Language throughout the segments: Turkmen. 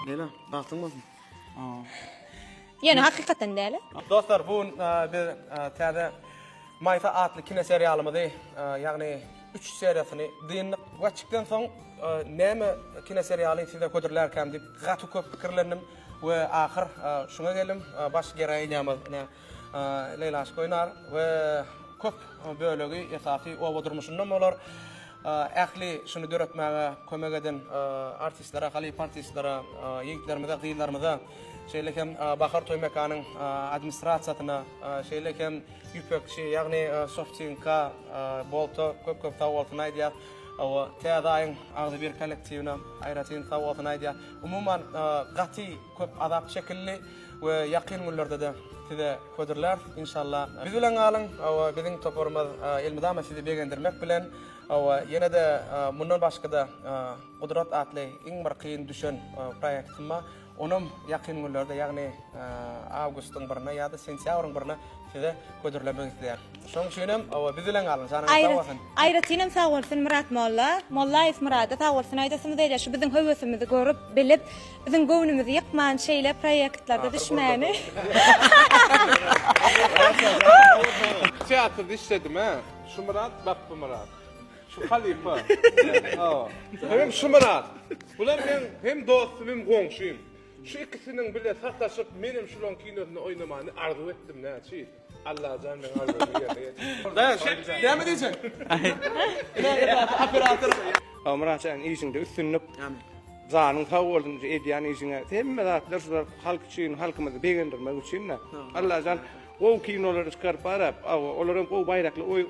Leýla, bagtyň bolsun. Ýöne hakykatdan däl. Dostlar, bu gün biz täze Maýsa atly kino serialymyzy, ýagny üç seriýasyny dyndyk. Waçikden soň näme kino serialy size hödürlärkäm diýip gaty köp pikirlendim we ahyr şuňa geldim. Baş geroinýamyz ine Leýla Aşyk oýnar we köp bölegi esasy oba durmuşyndan bolar. Ähli şuny döretmäge kömek eden artistlere, halypa artistlere, ýigitlerimize, gyzlarymyza, şeýle hem Bahar toý mekanyň administrasiýasyna, şeýle hem Ýüpekçi, ýagny Softinka, Bolta köp-köp sag bolsun aýdýas. Hawa, Täze aýyň agzybir kollektiwine aýratyn sag bolsun aýdýas. Umuman, gaty köp azap çekildi we ýakyn günlerde-de size hödürläris, inşallah. Biz bilen galyň, hawa, biziň toparymyz elmydama sizi begendirmek bilen, hawa, ýene-de mundan başga-da Gudrat atly iň bir kyn düşen proýektim bar. Onam ýakyn günlerde, ýagny awgustyň birine ýa-da sentýabryň birine size hödürlemek isleýän. Şonuň üçin hem, hawa, biz bilen galyň, janyňyz sag bolsun. Aýratynam sag bolsun Myrat molla. Mollaýew Myrada sag bolsun aýdasymyz gelýär. Şu biziň höwesimizi görüp, bilip, biziň göwnümizi ýykman şeýle proýektlerde düşmäni. Teatrda işledim-ä. Şu Myrat, Bapby Myrat. Şu halypa. Hawa. Hemem şu Myrat. Bular meň hem dostum hem goňşym. Şu ikisiniň bile sataşyp menem şulaň kinosynda oýnamany arzuw etdim näçe. Allajan meň arzuwymy ýerine ýetirdi. Daýan, näme diýjek? Ine esasy operator. Hawa Myrat jan işiňde üstünlik. Amin. Janyň sag bolsun şu edýän işiňe. Hemme zatlar şular halk üçin, halkymyzy begendirmek üçin-de. Allajan Gowy kinolary çykaryp barap, hawa, olaram gowy baýrakly oý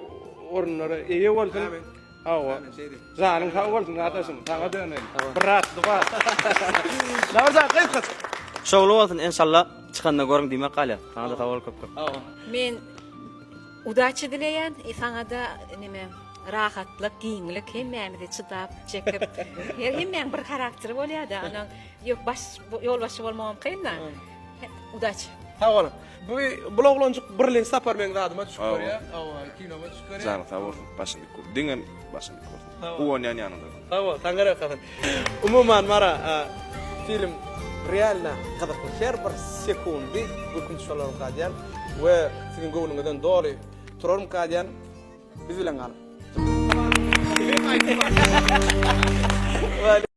orunlara eýe bolsun. Amin. Hawa. Amin, şeýdi. Janyň sag bolsun gardaşym, saňa döneýin. Brat, duba. Nowruzjan gysgaça. Şowly bolsun enşalla çykanda görüň diýmek galýar. Saňada sag bol köp köp. Hawa. Men udaçi dileýän i saňada neme rahatlyk giňlik hemmämizi çydap çekip her hemmäň bir harakteri bolýada onuň ýok baş ýolbaşçy bolmagam kynda udaçi. Sag boluň. Bu bul oglanjyk birlenji sapar meň zadyma düşüp görýär. Hawa, kinoma düşüp görýär. Janyň sag bolsun, başyň dik bolsun. Diňe başyň dik bolsun. Guwanýan ýanyňda. Sag bol, saňa gerek Umuman mara film realno gyzykly. Her bir sekundy gülkünç bolarmyka diýýän we siziň göwnüňizden doly turarmyka diýýän. Biz bilen galyň.